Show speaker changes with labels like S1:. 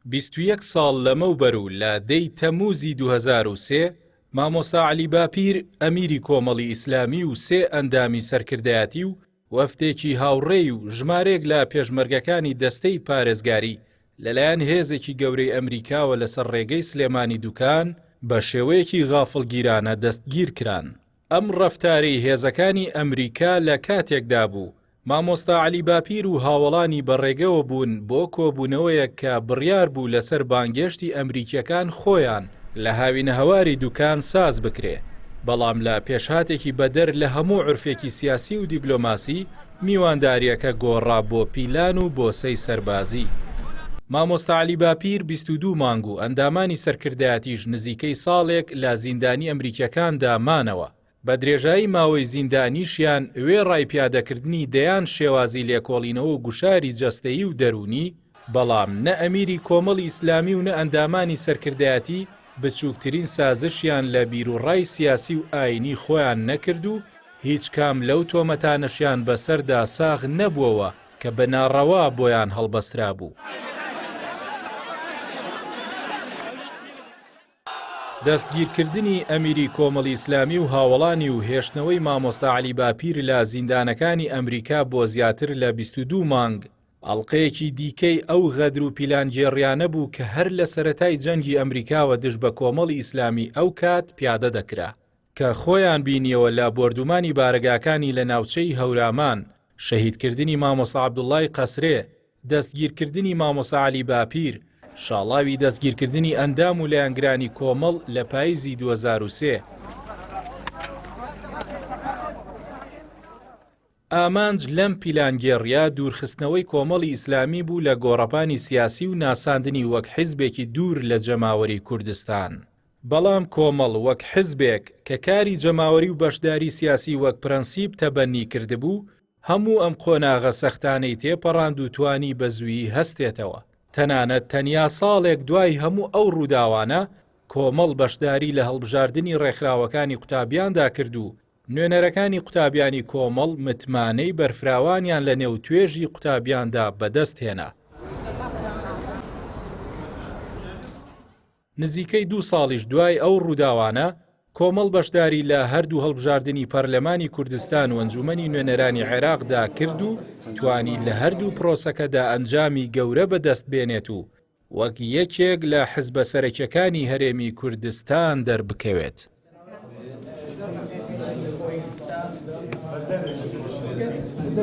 S1: 21 ساڵ لەمەوبەر و لە دەی تەمووزی 2003 مامۆستا عەلی باپیر ئەمیری کۆمەڵی ئیسلامی و سێ ئەندامی سەرکردایەتی و وەفدێکی هاوڕێی و ژمارەیەک لە پێشمەرگەکانی دەستەی پارێزگاری لەلایەن هێزێکی گەورەی ئەمریکاوە لەسەر ڕێگەی سلێمانی دوکان بە شێوەیەکی غافڵگیرانە دەستگیرکران. ئەم ڕەفتارەی هێزەکانی ئەمریکا لە کاتێکدا بوو، مامۆستا عەلی باپیر و هاوەڵانی بە ڕێگەوە بوون بۆ کۆبوونەوەیەک کە بڕیار بوو لەسەر بانگێشتی ئەمریکییەکان خۆیان لە هاوینەهەواری دوکان ساز بکرێ، بەڵام لە پێشهاتێکی بەدەر لە هەموو عورفێکی سیاسی و دیبلۆماسی، میواندارییەکە گۆڕا بۆ پیلان و بۆسەی سەربازی. مامۆستا عەلی باپیر 22 مانگ و ئەندامانی سەرکردایەتیش نزیکەی ساڵێک لە زیندانی ئەمریکییەکاندا مانەوە. بە درێژایی ماوەی زیندانیشیان وێڕای پیادەکردنی دەیان شێوازی لێکۆڵینەوە و گوشاری جەستەیی و دەروونی، بەڵام نە ئەمیری کۆمەڵی ئیسلامی و نە ئەندامانی سەرکردایەتی بچووکترین سازشیان لە بیروڕای سیاسی و ئایینی خۆیان نەکرد و هیچ کام لەو تۆمەتانەشیان بەسەردا ساغ نەبووەوە کە بە ناڕەوا بۆیان هەڵبەسترابوو. دەستگیرکردنی ئەمیری کۆمەڵی ئیسلامی و هاوەڵانی و هێشتنەوەی مامۆستا عەلی باپیر لە زیندانەکانی ئەمریکا بۆ زیاتر لە 22 مانگ، ئەڵقەیەکی دیکەی ئەو غەدر و پیلانگێڕیانە بوو کە هەر لە سەرەتای جەنگی ئەمریکاوە دژ بە کۆمەڵی ئیسلامی ئەو کات پیادە دەکرا. کە خۆیان بینیەوە لە بۆردومانی بارەگاکانی لە ناوچەی هەورامان، شەهیدکردنی مامۆستا عەبدوڵای قەسرێ، دەستگیرکردنی مامۆستا عەلی باپیر، شاڵاوی دەستگیرکردنی ئەندام و لایەنگرانی کۆمەڵ لە پایزی 2003. ئامانج لەم پیلانگێڕییە دوورخستنەوەی کۆمەڵی ئیسلامی بوو لە گۆڕەپانی سیاسی و ناساندنی وەک حیزبێکی دوور لە جەماوەری کوردستان. بەڵام کۆمەڵ وەک حیزبێک کە کاری جەماوەری و بەشداری سیاسی وەک پرەنسیپ تەبەنی کردبوو، هەموو ئەم قۆناغە سەختانەی تێپەڕاند و توانی بە زوویی هەستێتەوە. تەنانەت تەنیا ساڵێک دوای هەموو ئەو ڕووداوانە، کۆمەڵ بەشداری لە هەڵبژاردنی ڕێکخراوەکانی قوتابیاندا کرد و نوێنەرەکانی قوتابیانی کۆمەڵ متمانەی بەرفراوانیان لە نێو توێژی قوتابیاندا بەدەست هێنا. نزیکەی دوو ساڵیش دوای ئەو ڕووداوانە، کۆمەڵ بەشداری لە هەردوو هەڵبژاردنی پەرلەمانی کوردستان و ئەنجوومەنی نوێنەرانی عێراقدا کرد و توانی لە هەردوو پرۆسەکەدا ئەنجامی گەورە بەدەست بێنێت و وەک یەکێک لە حزبە سەرەکیەکانی هەرێمی کوردستان دەربکەوێت.